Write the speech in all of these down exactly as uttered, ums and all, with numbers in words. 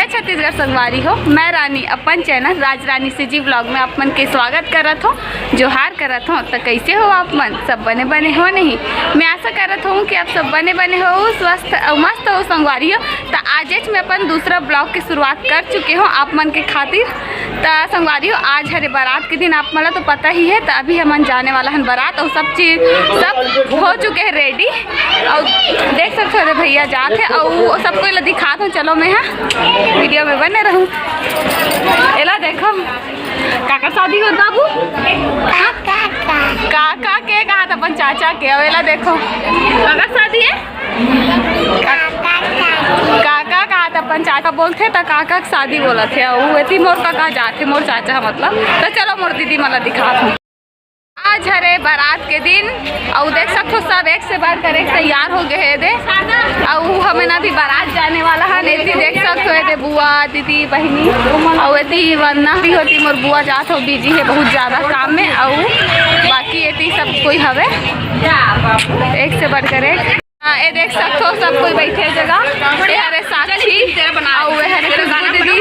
जय छत्तीसगढ़ संगवारी हो, मैं रानी अपन चैनल राज रानी सीजी ब्लॉग में आप मन के स्वागत करत हो, जोहार करत हो। त कैसे हो आप मन? सब बने बने हो नहीं? मैं आशा करत हूँ कि आप सब बने बने हो, स्वस्थ और मस्त हो संगवारी हो। त आजेच मैं अपन दूसरा ब्लॉग की शुरुआत कर चुके हो आप मन के खातिर। त संगवारी हो, आज हरे बारात के दिन, आप मन ला तो पता ही है। त अभी हमन जाने वाला हन बारात और सब चीज, सब हो चुके हैं रेडी। और देख सकते हो, भैया जात है और वो सब कोई ला दिखात हूँ। चलो मैं, हाँ, वीडियो में बने रहूँ। एला देखो, काकर शादी होत बाबू? काका के कहा था, अपन चाचा के। और एला देखो, काकर शादी है? काका कहा था, अपन चाचा बोलथे त काका के शादी बोलत हे। वो एती मोर काका जात हे, मोर चाचा मतलब। त चलो मोर दीदी मन ला दिखात हूँ। आज हरे बारात के दिन, अउ देख सकथो सब एक से बढ़कर एक तैयार हो गए हे दे। अउ हमन अभी बारात जाने वाला हन। एती देख सकथो, एदे बुआ, दीदी, बहिनी, अउ एती वंदना भी होती, मोर बुआ जात हो, बिजी है बहुत ज्यादा काम में। अउ बाकी एती सब कोई हवे एक से बढ़कर एक। हाँ, ये देख सकथो सब कोई बैठे जगह। ये हरे साक्षी, अउ ये हरे खुशबू दीदी,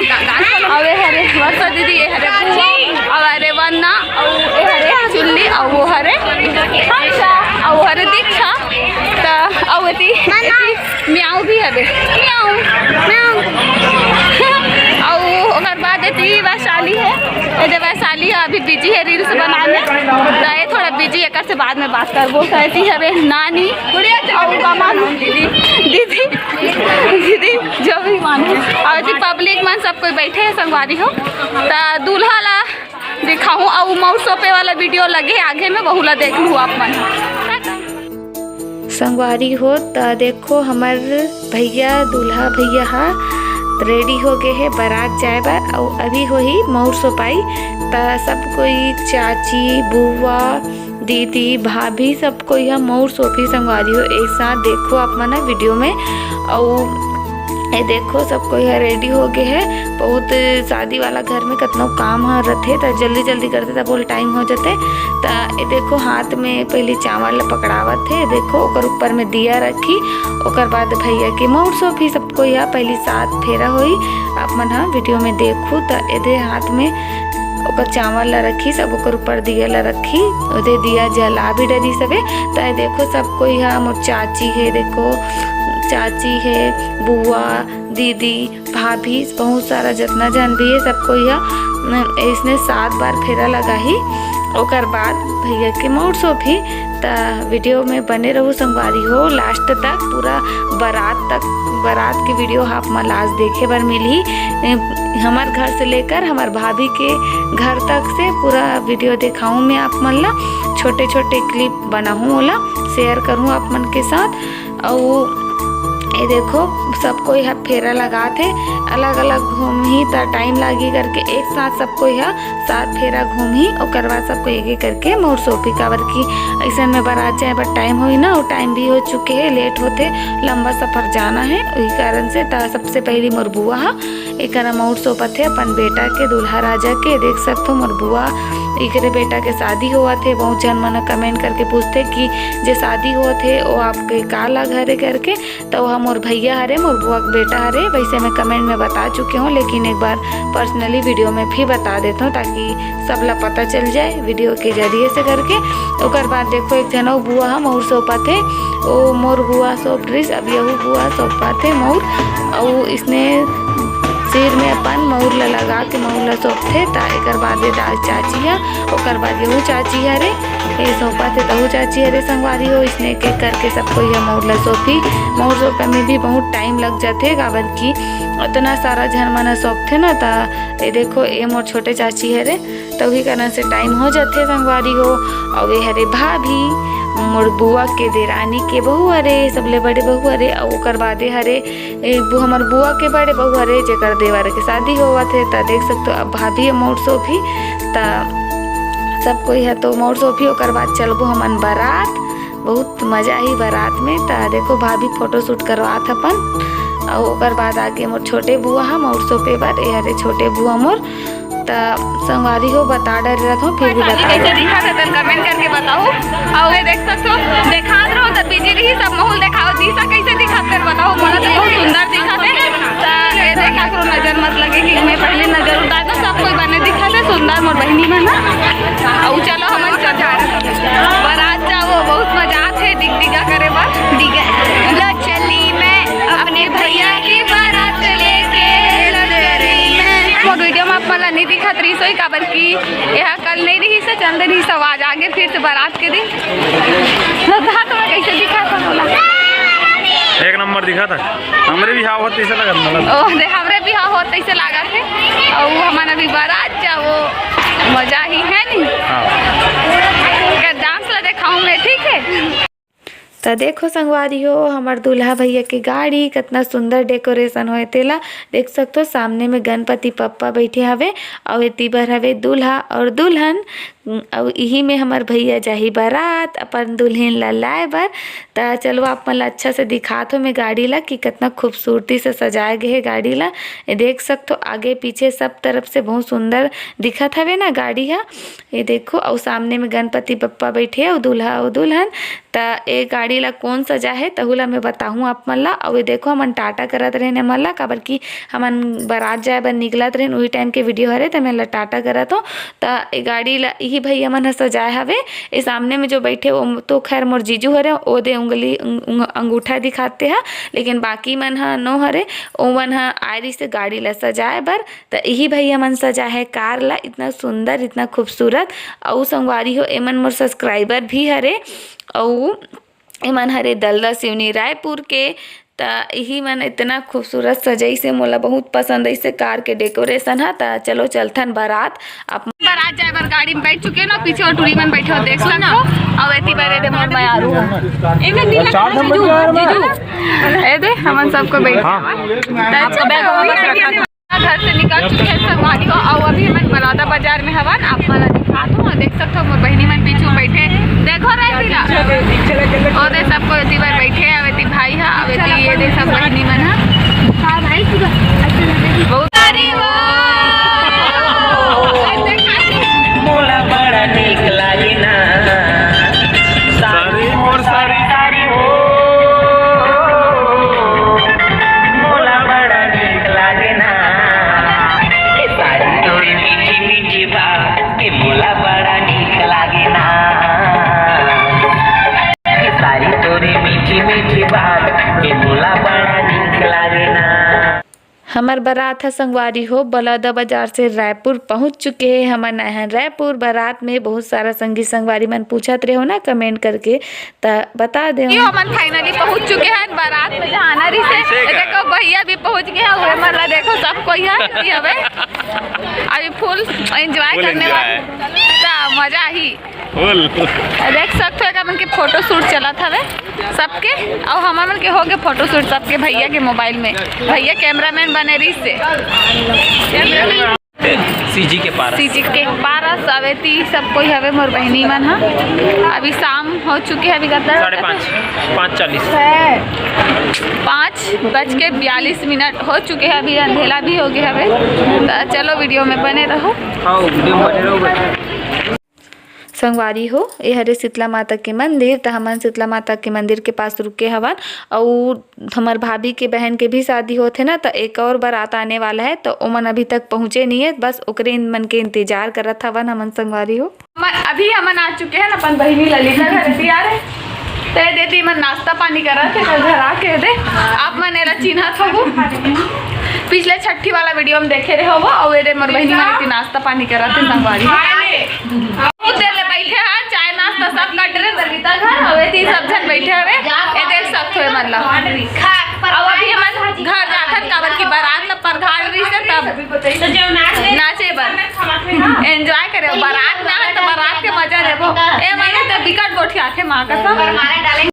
अउ ये हरे वर्षा दीदी, ये हरे बुआ, अउ हरे वंदना, अउ ये हरे चुन्नी, अउ वो हरे हंसा, अउ वो हरे दीक्षा। त अउ एती, एती म्याऊ भी हवे, म्याऊ, म्याऊ। अउ ओकर बाद एती वैशाली है, ये दे वैशाली है, अभी बिजी है रील्स बनाने। त ये थोड़ा बिजी, एकर से बाद में बात करबो। त एती हवे नानी, अउ का मानू दीदी, दीदी, दीदी, जो भी मानू। अउ एती पब्लिक मन सब कोई बैठे है संगवारी हो। त दूल्हा ला दिखाहूँ, अउ मऊर सौंपे वाला वीडियो लगे आगे में, वहू ला देख लू आप मन। संगवारी हो, त देखो हमर भैया, दूल्हा भैया हा रेडी हो गए हे बारात जाए बर, अउ अभी होही मऊर सौंपाई। त सब कोई, चाची, बुआ, दीदी, भाभी, सब कोई हा मऊर सौंपी संगवारी हो। एक साथ देखो आप मन वीडियो में। अउ ये देखो सब कोई हा रेडी हो गए हे। बहुत शादी वाला घर में कतनो काम ह रथे, त जल्दी जल्दी करथे, त बोल टाइम हो जाथे। त ये देखो हाथ में पहली चावल ला पकड़ावत हे, देखो ओकर ऊपर में दिया रखी, ओकर बाद भैया के मऊर सौंपी। सब कोई हा पहली सात फेरा होई, आप मन हा वीडियो में देखू। त एदे हाथ में ओकर चावल ला रखी, सब ओकर ऊपर दिया ला रखी, ओदे दिया जला भी डरी सबे। त ये देखो सब कोई हा, मोर चाची हे, देखो चाची हे, बुआ, दीदी, भाभी, बहुत सारा जतना जन भी हे, सब कोई हा, अम, इसने सात बार फेरा लगाही। ओकर बाद भैया के मऊर सौंपही। त वीडियो में बने रहू संगवारी हो लास्ट तक, पूरा बारात तक, बारात के वीडियो आप मन ला आज देखे बर मिलही। ए, हमर घर से लेकर हमर भाभी के घर तक से पूरा वीडियो देखाऊँ मैं आप मन ला। छोटे छोटे क्लिप बनाहूँ, ओला शेयर करूँ आप मन के साथ। अउ ये देखो सब कोई ह फेरा लगात हे, अलग अलग घूमही त टाइम लागी करके एक साथ सब कोई ह सात फेरा घूमही, ओकर बाद सबको एक एक करके मऊर सौंपी, काबर कि अइसन में बारात जाए बर टाइम होही ना, वो टाइम भी हो चुके हे, लेट होथे, लंबा सफर जाना हे, वही कारण से। त सबसे पहली मोर बुआ ह एकरा मऊर सौंपत हे अपन बेटा के, दूल्हा राजा के। देख सकथो मोर बुआ, एकरे बेटा के शादी होवत हे। बहुत झन मन कमेंट करके पूछथे कि जे शादी होवत हे वो आपके का लग हरे करके। त वो मोर भैया हरे, मोर बुआ के बेटा हरे, वैसे मैं कमेंट में बता चुके हूँ, लेकिन एक बार पर्सनली वीडियो में भी बता देता हूँ ताकि सब ला पता चल जाए वीडियो के जरिए से करके। ओकर बाद देखो एक झन अउ बुआ ह मऊर सौंपत हे, ओ मोर बुआ सौंप रिस, अब यहू बुआ सौंपत हे मऊर। अउ इसने सिर में अपन मऊर ला लगा के मऊर ला सौंपथे। त एकर बाद ये दाई चाची ह, ओकर बाद यहू चाची हरे, ये सौंपत हे तहू चाची हरे संगवारी हो। इसने एक एक करके सब कोई ह मऊर ला सौंपही। मऊर सौंपे में भी बहुत टाइम लग जाथे, काबर कि उतना सारा झन मन ह सौंपथे ना। त ये देखो, ये मोर छोटे चाची हरे, त उही कारण से टाइम हो जाथे संगवारी हो। अउ ये हरे भाभी, मोर बुआ के देरानी के बहू हरे, सबले बड़े बहू हरे। अउ ओकर बादे हरे, ए, बु-, हमर बुआ के बड़े बहू हरे, जेकर देवर के शादी होवत हे। त देख सकथो, अब भाभी ह मऊर सौंपही, त सब कोई ह तो मऊर सौंपही। ओकर बाद चलबो हमन बारात। बहुत मजा आही बारात में। त देखो, भाभी फोटो शूट करवात अपन, अउ ओकर बाद आगे मोर छोटे बुआ ह मउर सोपे बर। ए हरे छोटे बुआ मोर। त संगवारी हो, बता डरे रथों, फिर भी बता कैसे दिखत हे, तेन comment करके बताहू। अउ ये देख सकथो, देखात रहो त busy रही, सब माहौल देखाओ। दिशा कैसे दिखत हे, बताहू। मोला तो बहुत सुंदर दिखत हे। त ये देखा करो, नजर मत लगे कि मैं पहले नजर उतार दूं। सब कोई बने दिखत हे, सुंदर मोर बहिनी मन ह। अउ चलो हमन चल जा। बारात जाओ, बहुत मजा आथे डिगडिगा करे बर। डिगा, लो चली मैं अपने भैया की बारात लेके, लो चली मैं। मोर video में आप मन ला नहीं दिखत रही सोई, काबर कि यह कल नहीं रही से, चल दे रही से, आज आगे फिर से बारात के दिन। श्रद्धा, तुम्हें कैसे दिखा था बोला? एक नंबर दिखा था। हमरे बिहाव होत तइसे लगत मला। ओह, दे, हमरे बिहाव होत तइसे लागत हे। अउ हमन अभी बारात जाओ, मजा ही है नी। हाँ। का dance ला देखाऊं मैं, ठीक है? त देखो संगवारी हो, हमर दूल्हा भैया के गाड़ी कतना सुंदर decoration होए, तेला देख सकथो। सामने में गणपति पप्पा बैठे हवे, अउ एती बर हवे दूल्हा अउ दुल्हन। अउ इही में हमर भैया जाही बारात अपन दुल्हिन ला लाए बर। त चलो, आप मन ला अच्छा से दिखात हो मैं गाड़ी ला कि कतना खूबसूरती से सजाए गे हे गाड़ी ला। ये देख सकथो, आगे पीछे सब तरफ से बहुत सुंदर दिखत हवे ना गाड़ी ह। ये देखो, अउ सामने में गणपति बप्पा बैठे हे अउ दूल्हा अउ दुल्हन। त ए गाड़ी ला कोन सजा हे, तहू ला मैं बताहूँ आप मन ला। अउ ये देखो, हमन टाटा करत रहेन एमन ला, काबर कि हमन बारात जाए बर निकलत रहेन, उही time के video हरे, त मैं ला टाटा करत हों। त ए गाड़ी ला इही भैया मन ह सजाए हवे। ए सामने में जो बैठे, वो तो खैर मोर जीजू हरे, ओ दे उंगली, उंग-, उंग-, अंगूठा दिखाते ह, लेकिन बाकी मन ह नो हरे, ओमन ह आए रिहिसे गाड़ी ला सजाए बर। त इही भैया मन सजाए हे कार ला, इतना सुंदर, इतना खूबसूरत। अउ संगवारी हो, एमन मोर subscriber भी हरे, अउ एमन हरे दलदा सिवनी रायपुर के। त इही मन इतना खूबसूरत सजइसे, मोला बहुत पसंद अइसे कार के decoration ह। त चलो चलथन बारात। आप बारात जाए बर गाड़ी में बैठ चुके ना, पीछे वो टूरी मन बैठे हो, देख सकथो। अउ एती बर ए दे मोर मयारू ह। जीजू, जीजू। ए दे, हमन सबको बैठे हाँ। हवन। त चलो, घर से निकल चुके हैं संगवारी हो, अउ अभी हमन बलौदा बाजार में हवन। आप मन ला दिखात हों, देख सकथो मोर बहिनी मन पीछू बैठे, देखो रे दीदा, ओ दे सबको एती बर बैठे, अउ एती भाई ह, अउ एती ये दे सब बहिनी मन ह। हाँ भाई, तू तो अच्छा लगे। बहुत सारी हो। मोला बड़ा नीक लागे ना। सारी मोर सारी सारी हो। मोला बड़ा नीक लागे ना। ए सारी तोरी मीठी मीठी बात के मोला बड़ा नीक लागे ना। ए सारी तोरी मीठी मीठी बात के मोला बड़ा नीक लागे ना। हमर बारात ह संगवारी हो, बलौदा बाजार से रायपुर पहुंच चुके हे। हमन आए हन रायपुर। बारात में बहुत सारा संगी संगवारी मन पूछत रहे हो ना comment करके, त बता दे। ये हमन finally पहुंच चुके हैं बारात में, जहाँ आना रहिसे। ए देखो भैया भी पहुंच गए हैं, उहे मन ला देखो, सब कोई है, ये हवे। अभी full enjoy full करने enjoy। वाले, त मजा ही। बोल। देख सकथो, एकर मन के photo shoot चलत हवे सबके, अउ हमर मन के हो गे photo shoot सबके भैया के mobile में। भैया cameraman बने रहिसे। सीजी के पारस। सीजी के पारस, अउ एती सब कोई हवे मोर बहिनी मन ह। अभी शाम हो चुके हे, अभी कतना? साढ़े पाँच, पाँच चालीस। पाँच बज के बयालीस मिनट हो चुके हे, अभी अंधेला भी हो गए हवे। त चलो video में बने रहो। हाँ, video में बने रहो। संगवारी हो, ए हरे शीतला माता के मंदिर। त हमन शीतला माता के मंदिर के पास रुके हवन, अउ हमर भाभी के बहन के भी शादी होत हे ना, त एक और बारात आने वाला है, त ओमन अभी तक पहुँचे नहीं है, बस ओकरे मन के इंतजार करत हवन हमन संगवारी हो। हमन, अभी हमन आ चुके हैं अपन बहिनी ललिता घर। एती आ रे, ते देती मन नाश्ता पानी करत हे, कल घर आके दे। आप मन एला चिन्हत होहू, पिछले छठी वाला video में देखे रहे हो, अउ एदे मोर बहिनी मन एती नाश्ता पानी करत हे संगवारी। बहुत देर ले बैठे हैं, चाय नाश्ता सब कर डरे ललिता घर, अउ एती सब झन बैठे हवे, ए देख सकथो एमन ला। अउ अभी हमन घर जाथन, काबर कि बारात ला परघाड़ रहिसे, तब नाचे बर enjoy करे। बारात में हन त बारात के मजा लेबो। ए मन तो बिकट गोठियाथे माँ कसम।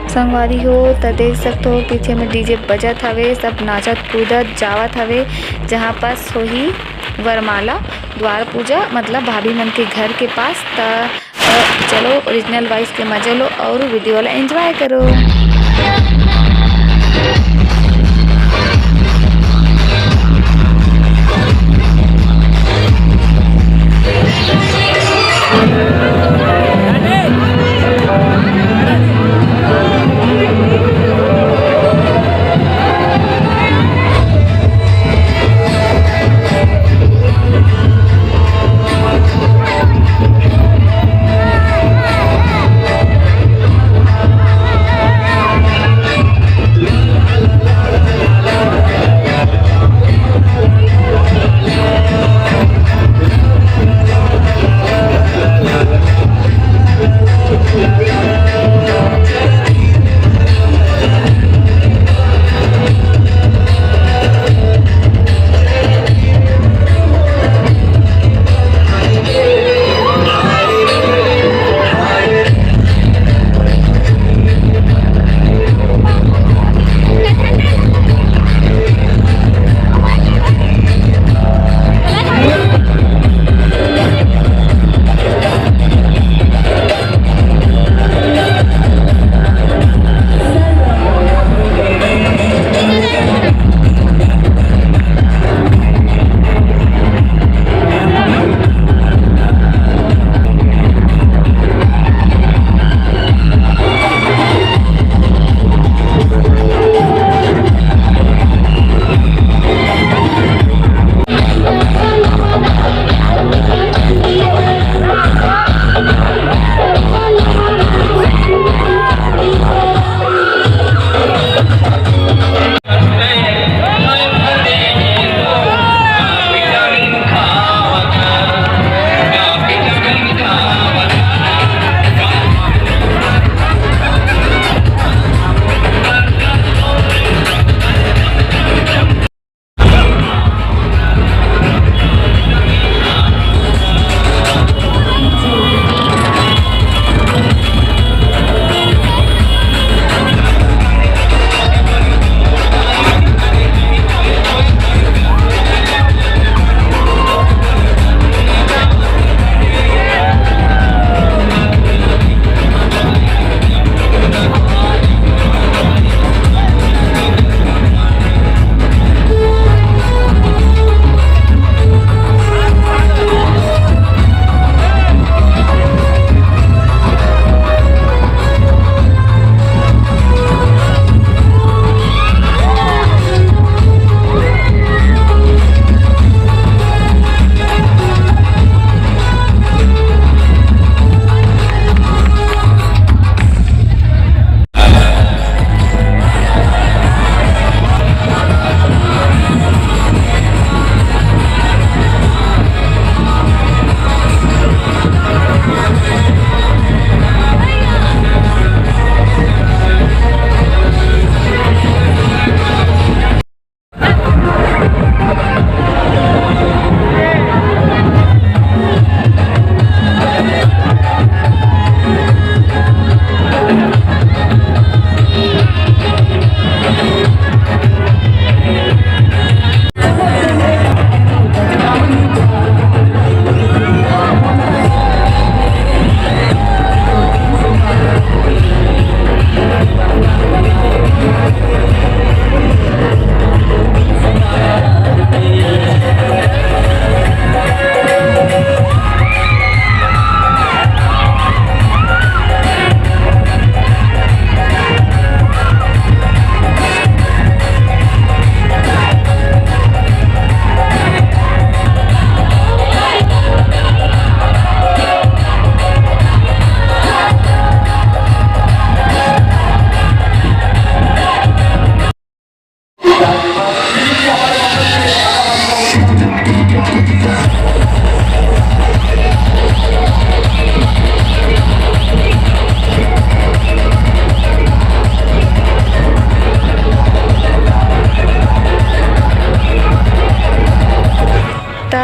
संगवारी हो, त देख सकथो पीछे में DJ बजत हवे, सब नाचत कूदत जावत हवे, जहाँ पास होही वरमाला द्वार पूजा, मतलब भाभी मन के घर के पास। त, अ, चलो original voice के मजा लो अउ video ला enjoy करो।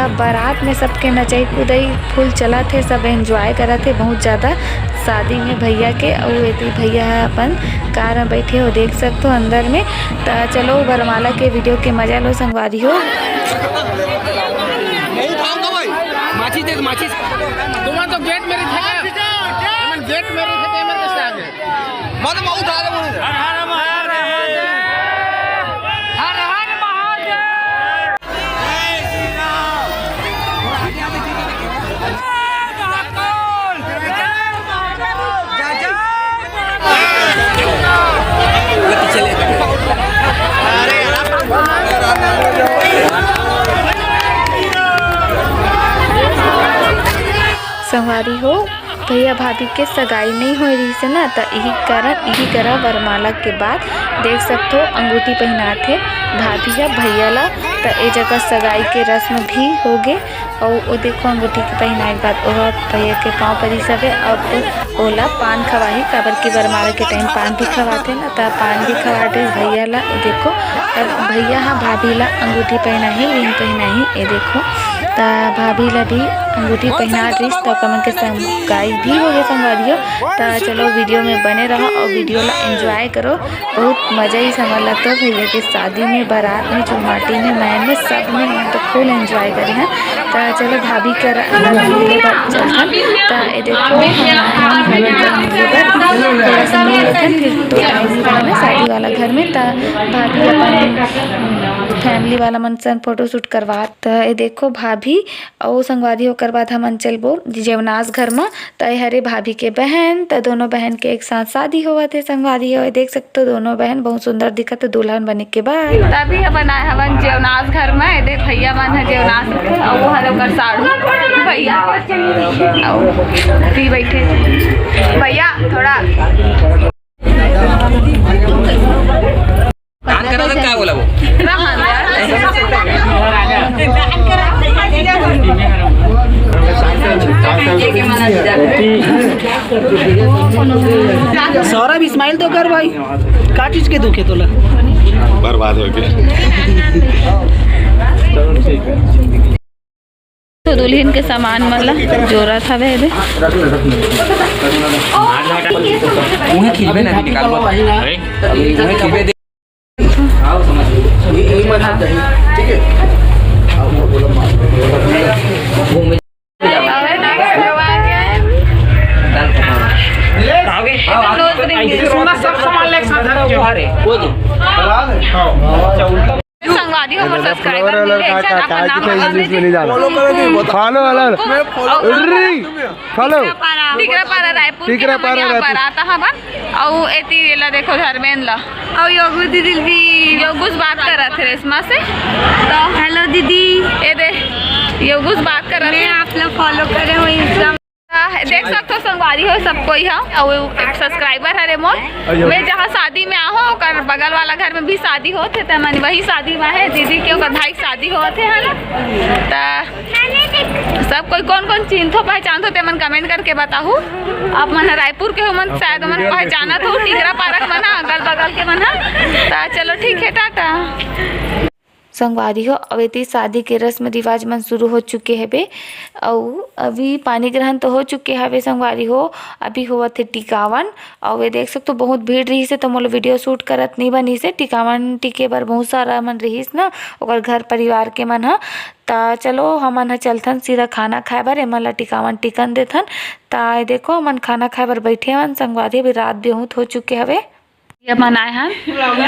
अब बारात में सबके नचई कुदई full चलत हे, सब enjoy करत हे बहुत ज़्यादा शादी में भैया के। अउ एती भैया ह अपन कार में बैठे हो, देख सकथो अंदर में। त चलो वरमाला के video के मजा लो संगवारी हो। माचिस दे, माचिस। तुम्हारा तो गेट में रखे थे, गेट में रखे थे, मेरे से आगे। मत बहुत आगे बोलो। हर हर महादेव। हर हर महादेव। संगवारी हो, भैया भाभी के सगाई नइ होए रहिस हे ना, त इही कारण इही करा वरमाला के बाद देख सकथो, अंगूठी पहिनात हे भाभी ह भैया ला। त ए जगह सगाई के रस्म भी होगे, अउ ओ देखो, अंगूठी के पहिनाए के बाद ओहा भैया के पाँव परिस हवे। अब ओला पान खवाही, काबर कि वरमाला के time पान भी खवाथे ना, त पान भी खवा दे भैया ला। ए देखो, अब भैया ह भाभी ला अंगूठी पहिनाही, ring पहिनाही। ए देखो, त भाभी ला भी अंगूठी पहिना दिस, त ओकर मन के सगाई भी होगे संगवारी हो। त चलो video में बने रहो अउ video ला enjoy करो। बहुत मजा ही समझ ला तो भैया के शादी में, बारात में, चुलमाटी में, मैन में, सब में हम तो full enjoy करे हैं। त चलो भाभी कर अंदर मिले बर चलथन। त ए देखो, हम भाभी कर मिले बर थोड़ा सा मिल लेथन, फिर तो आए ही वाला शादी वाला घर में। त भाभी अपन family वाला मन सन photoshoot करवात। त ए देखो भाभी अउ संगवारी, ओकर बाद हमन चलबो जेवनास घर म। त ए हरे भाभी के बहन, त दोनों बहन के एक साथ शादी होवत हे संगवारी हो। देख सकथो दोनों बहन बहुत सुंदर दिखत हे दुल्हन बने के बाद। त अभी हमन आए हवन जेवनास घर म। ए दे भैया मन ह जेवनास रथे अउ वो हरे ओकर साढ़ू भैया अउ ती बैठे भैया थोड़ा दान करा था, क्या बोला वो? सौरभ, smile तो कर भाई, का चीज के दुख है तोला? बर्बाद हो गया। तो दुल्हन के सामान मन ला जोरत हवे एदे। उहे खिलबे ना निकाल। उहे खिलबे दे। संगवारी हो, मोर subscriber मिले, एक झन अपन नाम बता दे। Follow, follow। टिकरापारा, टिकरापारा, रायपुर के टिकरापारा, हमन यहाँ रायपुर। पर आता हवन। अउ एती एला देखो, धर्मेन ला। अउ योगू दीदी भी। योगूस बात करत हे रेशमा से। तो hello दीदी। ए दे, योगूस बात करत हे। मैं आप लोग follow करे हो Instagram। आ, देख सकथो संगवारी हो, सब कोई ह, अउ एक subscriber हरे मोर। मैं जहाँ शादी में आहूँ, ओकर बगल वाला घर में भी शादी होत हे, त मन वही शादी में हे, दीदी के ओकर भाई के शादी होत हे, है ना? त सब कोई कोन कोन चिन्हथो पहचानथो, ते मन comment करके बताहू। आप मन ह रायपुर के हो, मन शायद मन पहचानत हो, टिकरापारा के मन ह, अगल बगल के मन ह। त चलो ठीक हे, टाटा। संगवारी हो, अब एती शादी के रस्म रिवाज मन शुरू हो चुके हवे, अउ अभी पानी ग्रहण तो हो चुके हवे संगवारी हो, अभी होवत हे टिकावन। अउ ये देख सकथो, बहुत भीड़ रहिस हे, तो मोला video shoot करत नइ बनिस हे। टिकावन टिके बर बहुत सारा मन रहिस ना, ओकर घर परिवार के मन ह। त चलो, हमन ह चलथन सीधा खाना खाए बर, एमन ला टिकावन टिकन देथन। त ये देखो, हमन खाना खाए बर बैठे हवन संगवारी, अभी रात बहुत हो चुके हवे। ये मन आए हन,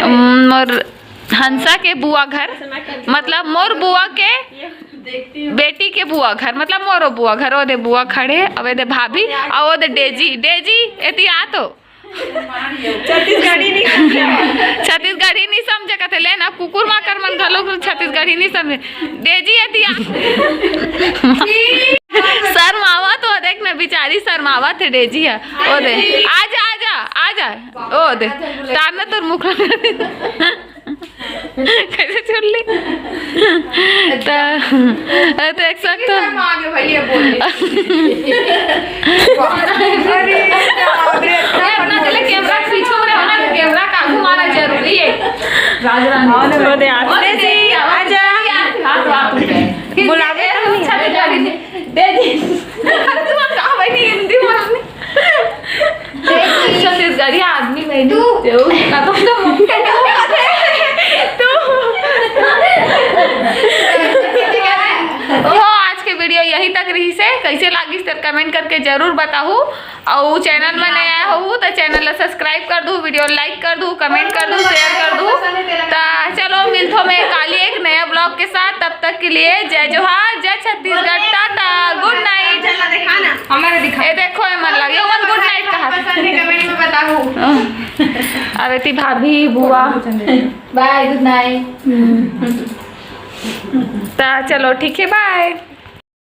उम, मोर हंसा के बुआ घर, मतलब मोर बुआ के बेटी के बुआ घर, मतलब मोरो बुआ घर। ओ दे बुआ खड़े, अब ए दे भाभी, अउ ओ दे डेजी। डेजी, एती आ तो। छत्तीसगढ़ी नहीं समझे। छत्तीसगढ़ी नहीं समझे कथे, ले ना, कुकुर माकर मन घलो छत्तीसगढ़ी नहीं समझे। डेजी, एती आ। शर्मावत हो, देख ना, बिचारी शर्मावत हे डेजी ह। ओ दे, आजा, आजा, आजा। ओ दे, तार ना तोर मुख। कैसे छोड़ ली? त, त एक साथ तो। शर्मा गए भाई, ये बोल। अरे, इतना पहले कैमरा पीछे में रहो ना, तो कैमरा का घुमाना जरूरी है। राजरानी। ओ दे, आते जी, आजा। हाथ, हाथ उठे। फिर बुलावे। कइसे लागिस तेला comment करके जरूर बताहू। अउ channel में नया होहू त channel ला subscribe कर दू, video like कर दू, comment कर दू, share कर दू। त चलो मिलथो मैं काली एक नया vlog के साथ, तब तक के लिए जय जोहार, जय छत्तीसगढ़, टाटा, good night। चल ना दिखा ना। हमारे दिखा। ए देखो ए मन लगे मन good night कहा। पसंद है comment में बताओ। अरे ती भाभी बुआ। Bye, good night। त चलो ठीक है, bye।